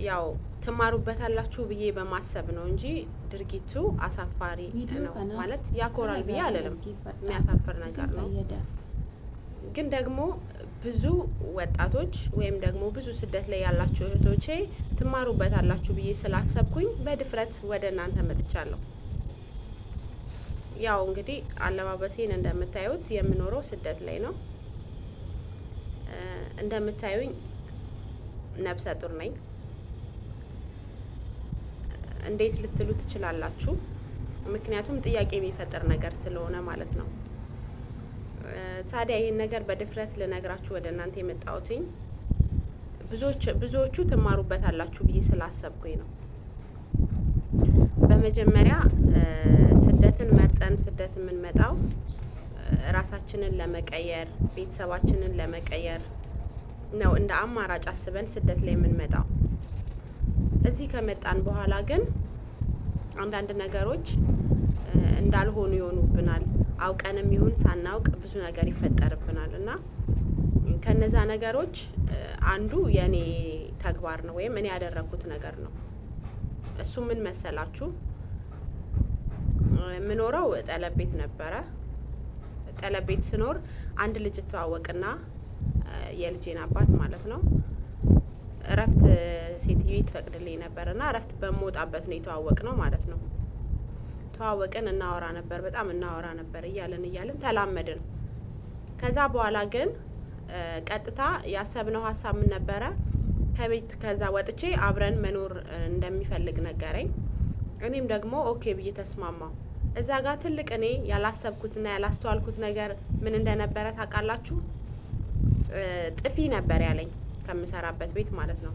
ያው ትማሩበታላችሁ ብዬ በማሰብ ነው እንጂ ድርጊቱ አሳፋሪ Viidiyoo ነው kana ማለት haala ያኮራል ብዬ gaariin አልልም። dhaggeeffadhaa. የሚያሳፍር Isin ነገር ነው። fayyada. ግን ደግሞ ብዙ ወጣቶች ወይም ደግሞ ብዙ ስደት ላይ ያላችሁ እህቶቼ ትማሩበታላችሁ ብዬ ስላሰብኩኝ በድፍረት ወደ እናንተ መጥቻለሁ። ያው እንግዲህ አለባበሴን እንደምታዩት የምኖረው ስደት ላይ ነው። እንደምታዩኝ ነብሰ ጡር ነኝ። እንዴት ልትሉ ትችላላችሁ። ምክንያቱም ጥያቄ የሚፈጥር ነገር ስለሆነ ማለት ነው። ታዲያ ይህን ነገር በድፍረት ልነግራችሁ ወደ እናንተ የመጣሁትኝ ብዙዎቹ ትማሩበታላችሁ ብዬ ስላሰብኩኝ ነው። በመጀመሪያ ስደትን መርጠን ስደት የምንመጣው ራሳችንን ለመቀየር ቤተሰባችንን ለመቀየር ነው። እንደ አማራጭ አስበን ስደት ላይ የምንመጣው። እዚህ ከመጣን በኋላ ግን አንዳንድ ነገሮች እንዳልሆኑ ይሆኑብናል። አውቀንም ይሁን ሳናውቅ ብዙ ነገር ይፈጠርብናል እና ከነዛ ነገሮች አንዱ የኔ ተግባር ነው ወይም እኔ ያደረግኩት ነገር ነው። እሱ ምን መሰላችሁ? የምኖረው ጠለብ ቤት ነበረ። ጠለብ ቤት ስኖር አንድ ልጅ እተዋወቅና የልጄን አባት ማለት ነው። እረፍት ሴትዮ ትፈቅድልኝ ነበር እና እረፍት በምወጣበት ነው የተዋወቅ ነው ማለት ነው። ተዋወቅን፣ እናወራ ነበር፣ በጣም እናወራ ነበር። እያለን እያለን ተላመድን። ከዛ በኋላ ግን ቀጥታ ያሰብነው ሀሳብ ምን ነበረ? ከቤት ከዛ ወጥቼ አብረን መኖር እንደሚፈልግ ነገረኝ። እኔም ደግሞ okay ብዬ ተስማማው። እዛ ጋር ትልቅ እኔ ያላሰብኩትና ያላስተዋልኩት ነገር ምን እንደነበረ ታውቃላችሁ? ጥፊ ነበር ያለኝ ከምሰራበት ቤት ማለት ነው።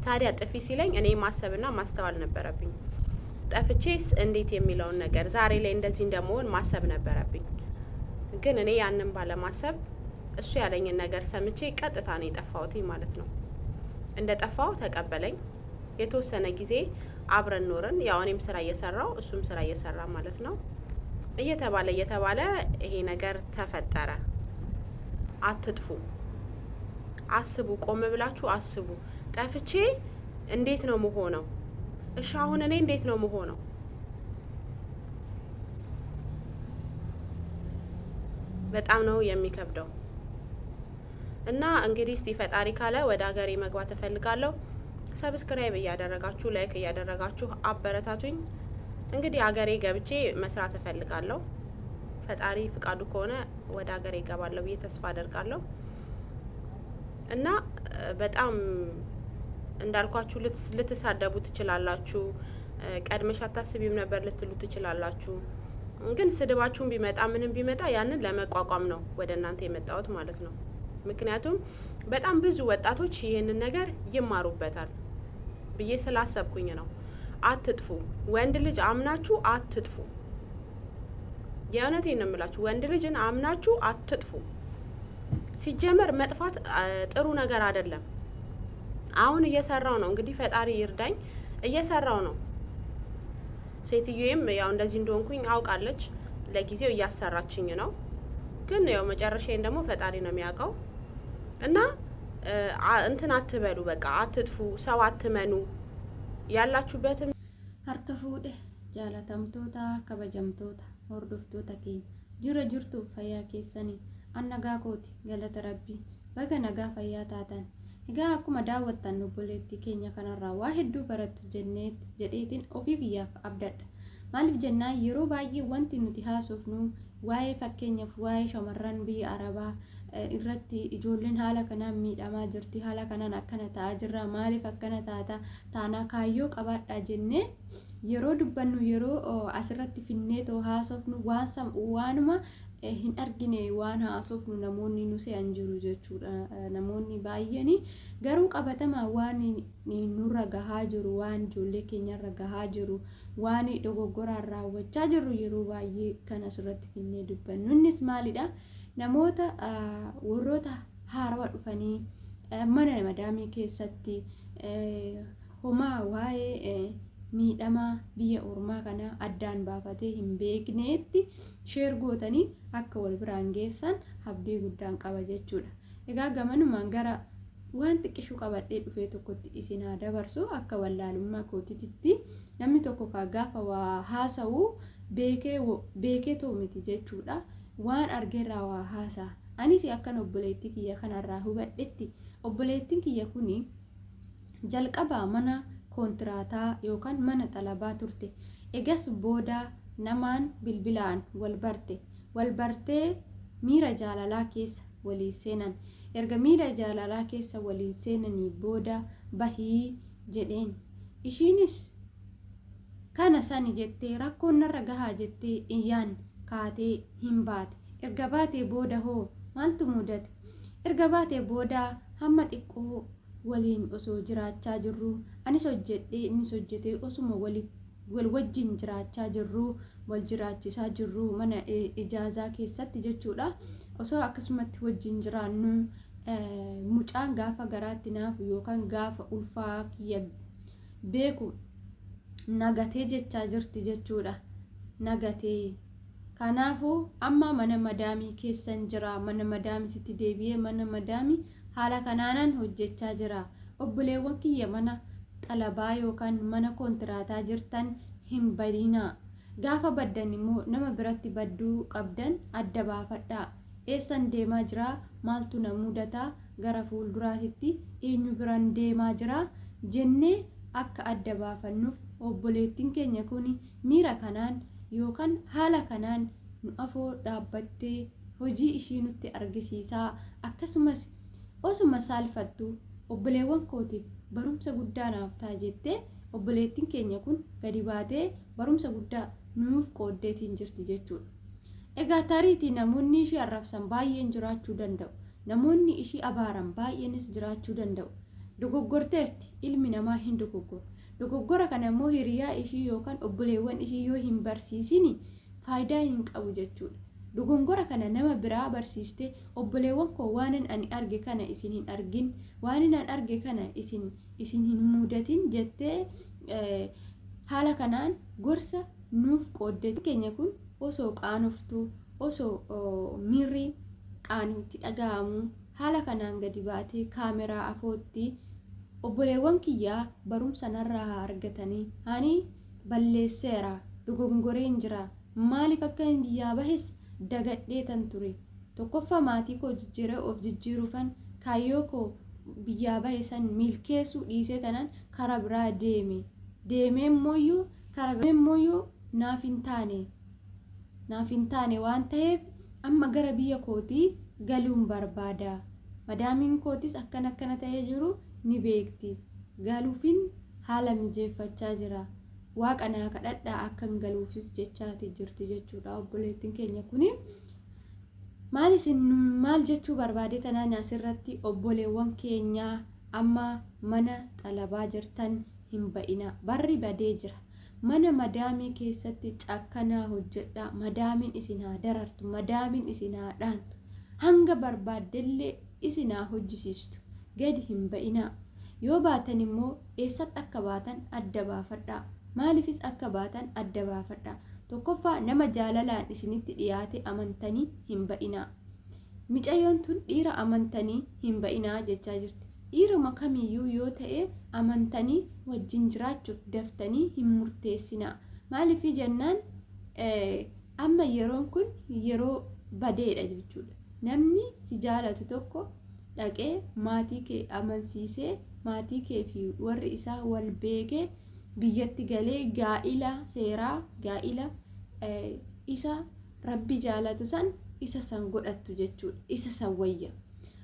ታዲያ ጥፊ ሲለኝ እኔ ማሰብና ማስተዋል ነበረብኝ። ጠፍቼስ እንዴት የሚለውን ነገር ዛሬ ላይ እንደዚህ እንደመሆን ማሰብ ነበረብኝ። ግን እኔ ያንን ባለማሰብ እሱ ያለኝን ነገር ሰምቼ ቀጥታ ነው የጠፋሁት ማለት ነው። እንደ ጠፋው ተቀበለኝ። የተወሰነ ጊዜ አብረን ኖርን። ያው እኔም ስራ እየሰራው እሱም ስራ እየሰራ ማለት ነው። እየተባለ እየተባለ ይሄ ነገር ተፈጠረ። አትጥፉ፣ አስቡ፣ ቆም ብላችሁ አስቡ። ጠፍቼ እንዴት ነው መሆነው? እሺ አሁን እኔ እንዴት ነው መሆነው? በጣም ነው የሚከብደው። እና እንግዲህ እስቲ ፈጣሪ ካለ ወደ ሀገሬ መግባት እፈልጋለሁ። Subscribe እያደረጋችሁ like እያደረጋችሁ አበረታቱኝ። እንግዲህ ሀገሬ ገብቼ መስራት እፈልጋለሁ። ፈጣሪ ፍቃዱ ከሆነ ወደ ሀገሬ እገባለሁ ብዬ ተስፋ አደርጋለሁ። እና በጣም እንዳልኳችሁ ልትሳደቡ ትችላላችሁ። ቀድመሽ አታስቢም ነበር ልትሉ ትችላላችሁ። ግን ስድባችሁን ቢመጣ ምንም ቢመጣ ያንን ለመቋቋም ነው ወደ እናንተ የመጣሁት ማለት ነው። ምክንያቱም በጣም ብዙ ወጣቶች ይህንን ነገር ይማሩበታል ብዬ ስላሰብኩኝ ነው። አትጥፉ። ወንድ ልጅ አምናችሁ አትጥፉ። የእውነቴን ነው የምላችሁ። ወንድ ልጅን አምናችሁ አትጥፉ። ሲጀመር መጥፋት ጥሩ ነገር አይደለም። አሁን እየሰራው ነው እንግዲህ ፈጣሪ ይርዳኝ፣ እየሰራው ነው። ሴትዮዬም ያው እንደዚህ እንደሆንኩኝ አውቃለች። ለጊዜው እያሰራችኝ ነው፣ ግን ያው መጨረሻዬን ደግሞ ፈጣሪ ነው የሚያውቀው። እና እንትን አትበሉ፣ በቃ አትጥፉ፣ ሰው አትመኑ። ያላችሁበትም Harka fuudhe jaalatamtoota kabajamtoota hordoftoota keenya jira jirtu fayyaa keessanii an nagaa kooti galata rabbii baga nagaa fayyaa taatan egaa akkuma daawwattan obboleettii keenya kanarraa waa hedduu barattu jennee jedheetiin ofii kiyyaaf abdadha maaliif jennaan yeroo baay'ee wanti nuti haasofnu waa'ee fakkeenyaaf waa'ee shamarran biyya arabaa irratti ijoolleen haala kanaan miidhamaa jirti haala kanaan akkana ta'aa jirra maaliif akkana taata taanaa kaayyoo qabaadhaa jennee yeroo dubbannu yeroo asirratti finnee too haasofnu waan waanuma hin argine waan haasofnu namoonni nu se'an jiru jechuudha namoonni baay'een garuu qabatamaa waan nurra gahaa jiru waan ijoollee keenyarra gahaa jiru waan dogoggoraan raawwachaa jirru yeroo baay'ee kan asirratti finnee dubbannu innis maalidha namoota warroota haarawa dhufanii mana madaamii keessatti homaa waa'ee miidhamaa biyya ormaa kana addaan baafatee hin beekneetti share gootanii akka wal biraan geessan abdii guddaan qaba jechuudha. Egaa gamanumaan gara Waan xiqqishuu qabadhee dhufee tokkotti isin haa dabarsu. Akka wallaalummaa kootiitti namni tokko kaa gaafa waa haasa'u beekee beekeetoo miti jechuudha. Waan argerraa waa haasa'a. Anis akkan obboleettii kiyya kanarraa hubadhetti, obboleettiin kiyya kuni jalqabaa mana koontiraataa yookaan mana xalabaa turte. Egas booda namaan bilbilaan wal barte. Wal bartee miira jaalalaa keessa waliin seenan. Erga miira jaalalaa keessa waliin seenanii booda bahii jedheen. Ishiinis kana sani jettee, rakkoon narra gahaa jettee hin yaanne, kaatee hin baate. Erga baatee booda hoo maaltu mudate? Erga baatee booda hamma xiqqoo waliin osoo jiraachaa jirruu, anis hojjedhee innis hojjetee, osuma wal wajjin jiraachaa jirruu, wal jiraachisaa jirruu, mana ijaazaa keessatti jechuudha. Osoo akkasumatti wajjin jiraannu, mucaan gaafa garaatti naafu yookaan gaafa ulfaa kiyya beeku nagatee jechaa jirti jechuudha. Nagatee. Kanaafuu amma mana madaamii keessan jira. Mana madaamititti deebi'ee mana madaamii haala kanaanan hojjechaa jira. Obboleewwan kiyya mana xalabaa yookaan mana koontiraataa jirtan hin badinaa. Gaafa baddan immoo nama biratti badduu qabdan adda baafadhaa. Eessan deemaa jiraa? Maaltu na mudataa? Gara fuulduraatitti eenyu biran deemaa jiraa? Jennee akka adda baafannuuf obboleettiin keenya kun miira kanaan yookaan haala kanaan nu afoo dhaabbattee hojii ishii nutti argisiisaa, akkasumas osuma saalfattu obboleewwan kootiif barumsa guddaa naaf ta'a jettee obboleettiin keenya kun gadi baatee barumsa guddaa nuuf qooddeetiin jirti jechuudha. Egaa tariitii namoonni ishii arrabsan baay'een jiraachuu danda'u. Namoonni ishii abaaran baay'eenis jiraachuu danda'u. Dogoggorteerti, ilmi namaa hin dogoggora. Dogoggora kana immoo hiriyaa ishii yookaan obboleewwan ishii yoo hin barsiisini faayidaa hin qabu jechuudha. Dogongora kana nama biraa barsiistee, obboleewwan koo, waanan ani arge kana isin hin argin, waanan an arge kana isin hin mudatin jettee haala kanaan gorsa nuuf qoodde. Keenya kun osoo qaanoftuu, osoo miirri qaanii itti dhaga'amu, haala kanaan gadi baatee kaameraa afootti obboleewwan kiyyaa barumsa narraa haa argatanii, ani balleesseera, dogongoreen jira, maaliif akka hin biyyaa bahes dagadhee tan ture, tokkoffaa maatii koo jijjiiree of jijjiiruufan kaayyoo koo biyyaa bahe san milkeessuu dhiisee tanan kara biraa deeme, deemee immoo kara biraa immoo naaf hin taane waan ta'eef amma gara biyya kootii galuun barbaada. Madaamiin kootis akkana akkana ta'ee jiru ni beekti. Galuufin haala mijeeffachaa jira. Waaqa naa kadhadhaa akkan galuufis jechaati jirti jechuudha obboleettiin keenya kuni. Maal isin maal jechuu barbaade tanaan asirratti, obboleewwan keenyaa amma mana xalabaa jirtan hin ba'ina. Barri badee jira. Mana madaamii keessatti cakkanaa hojjedhaa. Madaamiin isin haa darartu. Madaamiin isin haa dhaantu. Hanga barbaaddellee isin haa hojjisiistu. Gadi hin ba'inaa. Yoo baatan immoo eessatti akka baatan adda baafadhaa. Maaliifis akka baatan adda baafadhaa. Tokkoffaa, nama jaalalaan isinitti dhiyaate amantanii hin ba'inaa. Micayyoon tun dhiira amantanii hin ba'inaa jechaa jirti. Dhiiruma kamiyyuu yoo ta'e amantanii wajjin jiraachuuf daftanii hin murteessinaa. Maaliif jennaan, amma yeroon kun yeroo badeedha jechuudha. Namni si jaalatu tokko dhaqee maatii kee amansiisee, maatii kee fi warri isaa wal beekee, biyyatti galee gaa'ila seeraa, gaa'ila isa rabbi jaalatu san, isa san godhattu jechuudha. Isa san wayya.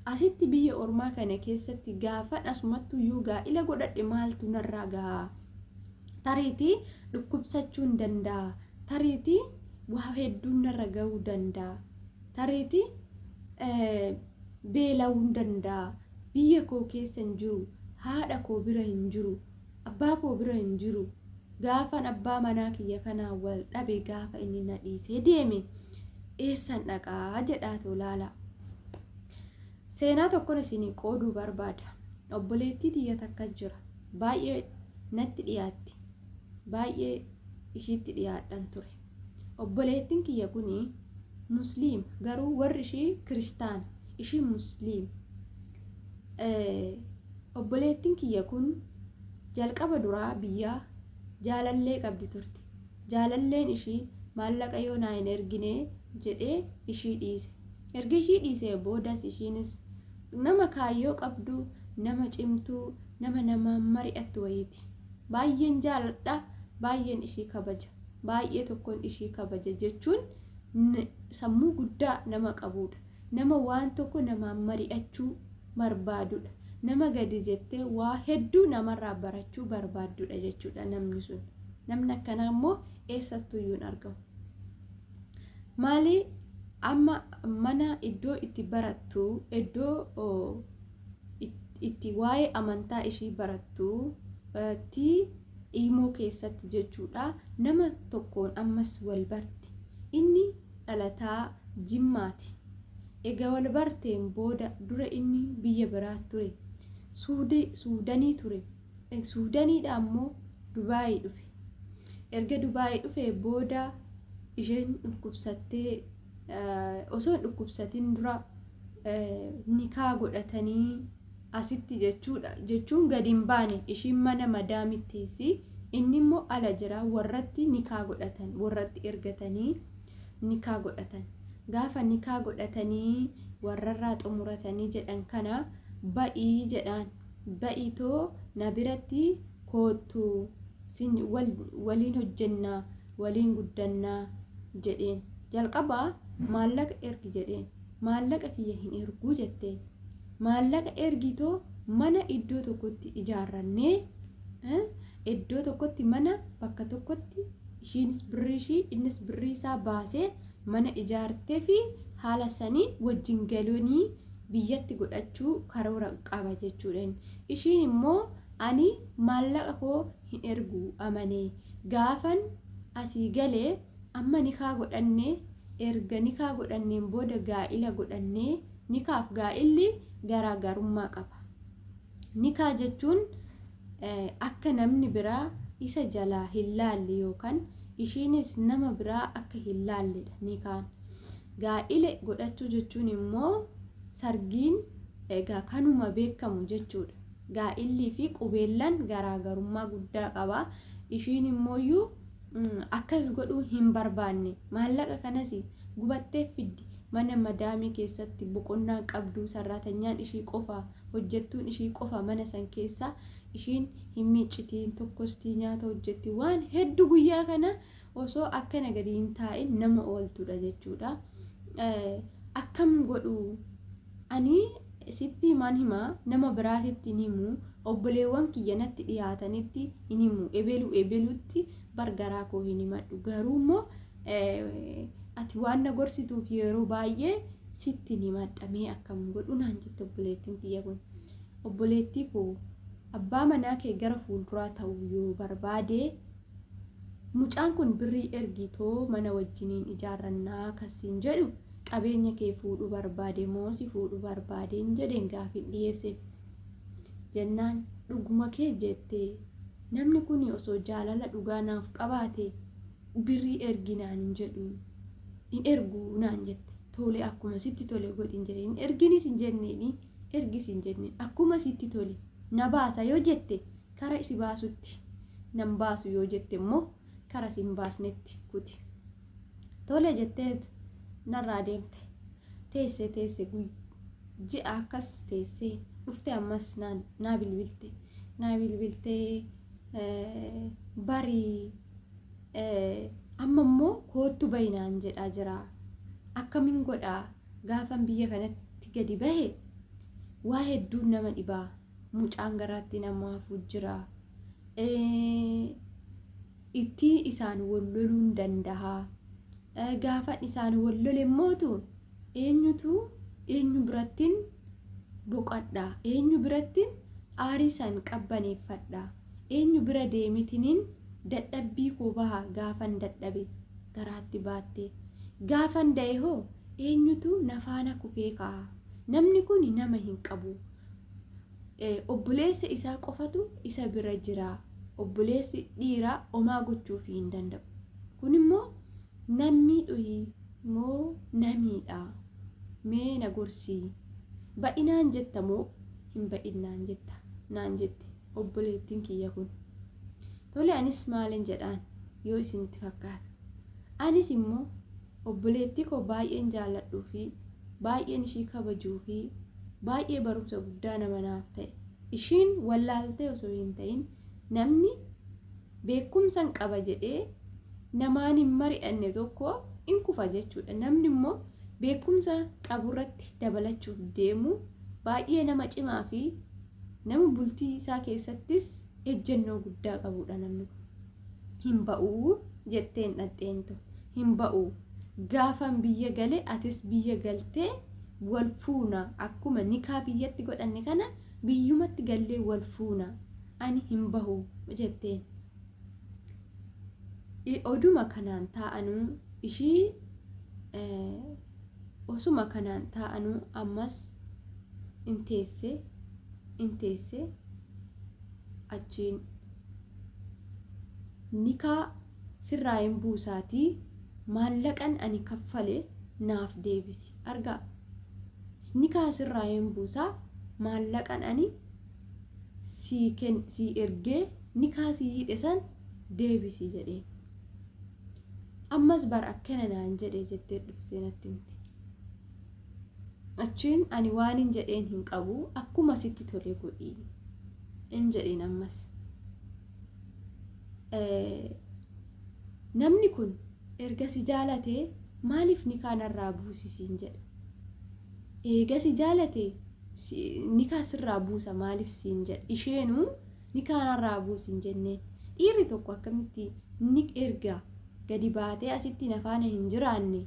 Asitti biyya ormaa kana keessatti gaafan asumattuyyuu gaa'ila godhadhe maaltu narraa gahaa? Tariitii dhukkubsachuu hin danda'a. Tariitii waa hedduun narra gahuu danda'a. Tariitii beela'uu hin danda'a. Biyya koo keessa hin jiru. Haadha koo bira hin jiru. Abbaa koo bira hin jiru. Gaafan abbaa manaa kiyya kanaa wal dhabe, gaafa inni na dhiisee deeme, eessan dhaqaa jedhaatu ilaala. Seenaa tokkon isinii qooduu barbaada. Obboleettii tiyya takka jira. Baay'ee natti dhiyaatti. Baay'ee ishiitti dhiyaadhan ture. Obboleettiin kiyya kuni Musliima, garuu warri ishii kiristaana. Ishii Musliima. Obboleettiin kiyya kun jalqaba duraa biyyaa jaalallee qabdi turte. Jaalalleen ishii maallaqa yoo naa hin ergine jedhee ishii dhiise. Erga ishii dhiisee boodas ishiinis nama kaayyoo qabdu, nama cimtuu, nama namaan mari'attu wayiiti. Baay'een jaaladha, baay'een ishii kabaja. Baay'ee tokkoon ishii kabaja jechuun sammuu guddaa nama qabudha. Nama waan tokko namaan mari'achuu barbaadudha. Nama gadi jettee waa hedduu namarraa barachuu barbaaddudha jechuudha namni sun. Namni akkanaa immoo eessattuyyuu hin argamu. Maali amma mana iddoo itti barattu, iddoo itti waa'ee amantaa ishii barattu tti iimoo keessatti jechuudha nama tokkoon ammas wal barti. Inni dhalataa Jimmaati. Ega wal barteen booda dura inni biyya biraa ture. Suudanii ture. Suudaniidha ammoo Dubaayii dhufe. Erga Dubaayii dhufee booda isheen dhukkubsattee osoo hin dhukkubsatin dura nikaa godhatanii asitti jechuudha jechuun gadi hin baane ishiin mana madaamitti teessi inni immoo ala jira warratti nikaa godhatan warratti ergatanii nikaa godhatan gaafa nikaa godhatanii warrarraa xumuratanii jedhan kana ba'ii jedhaan ba'ii too na biratti koottu sin waliin hojjennaa waliin guddannaa jedheen jalqaba maallaqa ergi jedheen maallaqa kiyya hin erguu jetteen maallaqa ergitoo mana iddoo tokkotti ijaarrannee iddoo tokkotti mana bakka tokkotti ishiinis birrii ishii innis birrii isaa baasee mana ijaartee fi haala sanii wajjin galuunii biyyatti godhachuu karoora qaba jechuudha. Ishiin immoo ani maallaqa koo hin ergu amanee gaafan asii galee amma nikaa godhanne erga nikaa godhanneen booda gaa'ila godhannee nikaaf gaa'illi garaagarummaa qaba. Nikaa jechuun akka namni biraa isa jalaa hin laalle yookaan ishiinis nama biraa akka hin laalledha nikaan. Gaa'ila godhachuu jechuun immoo sargiin egaa kanuma beekamu jechuudha. Gaa'illii fi qubeellaan garaagarummaa guddaa qaba. Ishiin immooyyuu akkas godhuu hin barbaanne. Maallaqa kanas gubattee fiddi. Mana madaamii keessatti boqonnaa qabdu sarraatanyaan ishii qofa hojjettuun ishii qofa mana san keessa ishiin hin miiccitiin tokkostii nyaata hojjetti waan hedduu guyyaa kana osoo akkana gadi hin taa'in nama ooltudha jechuudha. Akkam godhu ani sitti himaan himaa nama biraatitti hin himu obboleewwan kiyya natti dhiyaatanitti hin himu ebelu ebelutti bargaraa koo hin himadhu garuu immoo ati waan na gorsituuf yeroo baay'ee sitti hin himadha mee akkam godhu naan jette obboleettiin kiyya kun. Obboleettii koo abbaa manaa kee gara fuulduraa ta'u yoo barbaade mucaan kun birrii ergitoo mana wajjiniin ijaarrannaa kasiin jedhu qabeenya kee fuudhuu barbaade moo si fuudhuu barbaadeen jedheen gaafin dhiyeesseef. Jennaan dhuguma kee jette namni kun osoo jaalala dhugaa naaf qabaate birrii ergi naan hin jedhu hin ergu naan jette tole akkuma sitti tole godhin jedheen hin erginis hin jenneeni ergis hin jenneen akkuma sitti tole na baasa yoo jette kara si baasutti nan baasu yoo jette immoo kara si hin baasnetti kuti. Tole jetteet narraa deemte. Teesse teesse ji'a akkas teessee dhufte ammas naa bilbilte. Naa bilbiltee barii amma immoo koottu bahi naan jedhaa jira. Akkamiin godhaa gaafan biyya kanatti gadi bahe waa hedduun nama dhibaa. Mucaan garaatti nama hafu jira. Itti isaan wal loluun danda'a. Gaafa isaan wal lole immootu eenyutu eenyu birattiin boqadha? Eenyu birattiin aarii san qabbaneeffadha? Eenyu bira deemitiniin dadhabbii koo baha gaafan dadhabe garaatti baatte? Gaafan da'e hoo eenyutu na faana kufee ka'a? Namni kun nama hin qabu. Obboleessa isaa qofatu isa bira jira. Obboleessi dhiiraa omaa gochuufii hin danda'u. Kun immoo nan miidhuyi moo na miidha? Mee na gorsii. Ba'inaan jetta moo hin ba'in naan jetta naan jette obboleettiin kiyya kun. Tole anis maalin jedhaan yoo isinitti fakkaata. Anis immoo obboleettii koo baay'een jaalladhuu fi baay'een ishii kabajuu fi baay'ee barumsa guddaa nama naaf ta'e. Ishiin wallaaltee osoo hin ta'in namni beekumsan qaba jedhee namaan hin mari'anne tokko in kufa jechuudha. Namni immoo beekumsa qaburratti dabalachuuf deemu baay'ee nama cimaa fi nama bultii isaa keessattis ejjennoo guddaa qabudha namni kun. Hin ba'uu jetteen dhaqxeentu hin ba'u. Gaafan biyya gale atis biyya galtee wal fuuna akkuma nikaa biyyatti godhanne kana biyyumatti gallee wal fuuna ani hin bahu jetteen. Oduma kanaan taa'anuu ishii osuma kanaan taa'anuu ammas in teesse in teesse achiin nikaa sirraa hin buusaatii maallaqan ani kaffale naaf deebisi argaa nikaa sirraa hin buusaa maallaqan ani sii ken sii ergee nikaa sii hidhe san deebisi jedheen. Ammas bar akkana naan jedhe jettee dhuftee natti himte. Achiin ani waanin jedheen hin qabu akkuma sitti tole godhi hin jedheen ammas. Namni kun erga si jaalatee maaliif nikaa narraa buusi siin jedha. Eega si jaalate nikaa sirraa buusa maaliif siin jedha. Isheenuu nikaa narraa buusi hin jenneen. Dhiirri tokko akkamitti ni erga gadi baatee asitti na faana hin jiraanne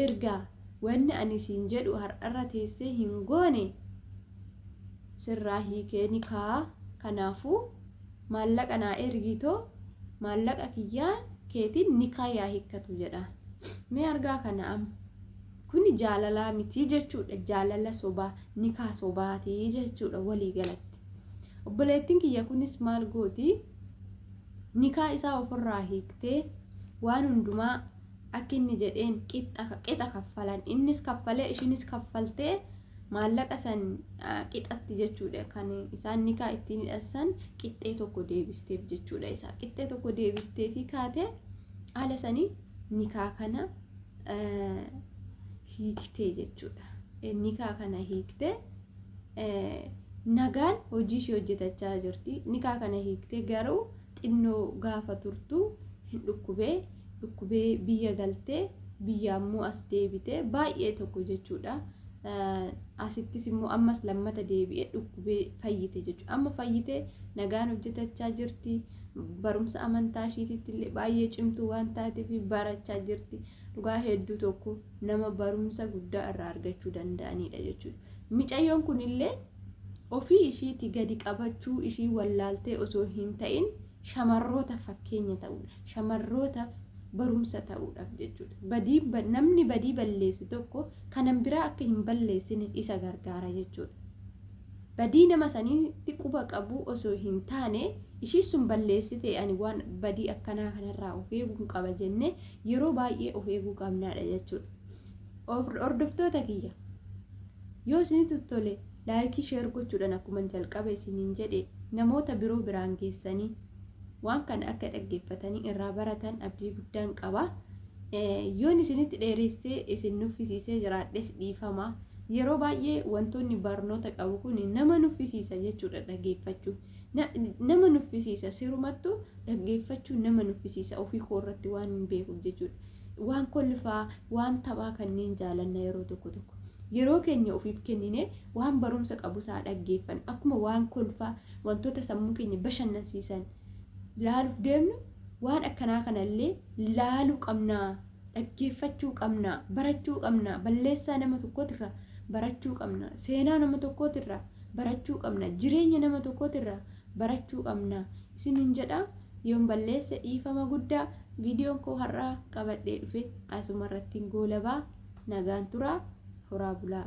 erga wanni ani siin jedhu har'arra teessee hin goone sirraa hiikee nikaa kanaafuu maallaqa naa ergiitoo maallaqa kiyyaa keetiin nikaa yaa hiikkatu jedha. Mee argaa kana amma. Kuni jaalalaa miti jechuudha. Jaalala sobaa, nikaa sobaati jechuudha walii galatti. Obboleettiin kiyya kunis maal gooti? Nikaa isaa ofirraa hiiktee waan hundumaa akka inni jedheen qixa kaffalan. Innis kaffalee ishinis kaffaltee maallaqa san qixatti jechuudha. Kan isaan nikaa ittiin hidhassan qixxee tokko deebisteef jechuudha isaa. Qixxee tokko deebisteefii kaatee haala sanii nikaa kana hiiktee jechuudha. Nikaa kana hiiktee nagaan hojii ishee hojjetachaa jirti. Nikaa kana hiiktee garuu xinnoo gaafa turtu hin dhukkubee dhukkubee biyya galtee biyya ammoo as deebitee baay'ee tokko jechuudha. Asittis immoo ammas lammata deebi'ee dhukkubee fayyite jechuudha. Amma fayyitee nagaan hojjetachaa jirti. Barumsa amantaa ishiititti illee baay'ee cimtuu waan taateef barachaa jirti. Dhugaa hedduu tokko nama barumsa guddaa irraa argachuu danda'anidha jechuudha. Micayyoon kunillee ofii ishiitti gadi qabachuu ishii wallaaltee osoo hin ta'in shamarrootaaf fakkeenya ta'uudha. Shamarrootaaf barumsa ta'uudhaaf jechuudha. Badii namni badii balleessu tokko kanan biraa akka hin balleessine isa gargaara jechuudha. Badii nama saniitti quba qabu osoo hin taane ishii sun balleessite ani waan badii akkanaa kanarraa of eeguun qaba jennee yeroo baay'ee of eeguu qabnaadha jechuudha. Hordoftoota kiyya yoo isinitti tole like share gochuudhaan akkuma jalqaba isiniin jedhe namoota biroo biraan geessanii waan kana akka dhaggeeffatanii irraa baratan abdii guddaan qaba. Yoon isinitti dheeressee isin nuffisiisee jiraadhes dhiifama. Yeroo baay'ee wantoonni barnoota qabu kun nama nuffisiisa jechuudha dhaggeeffachuu. Nama nuffisiisa sirumattuu dhaggeeffachuu nama nuffisiisa ofii koo irratti waan hin beekuuf jechuudha. Waan kolfaa waan taphaa kanneen jaalanna yeroo tokko tokko. Yeroo keenya ofiif kennine waan barumsa qabu isaa dhaggeeffannu akkuma waan kolfaa wantoota sammuu keenya bashannansiisan laaluuf deemnu waan akkanaa kanallee laaluu qabnaa dhaggeeffachuu qabna barachuu qabna balleessaa nama tokkootirra barachuu qabna seenaa nama tokkootirra barachuu qabna jireenya nama tokkootirra barachuu qabna isiniin jedha yoon balleesse dhiifama guddaa viidiyoon koo har'aa qabadhee dhufe asuma irratti goolabaa nagaan turaa horaa bulaa.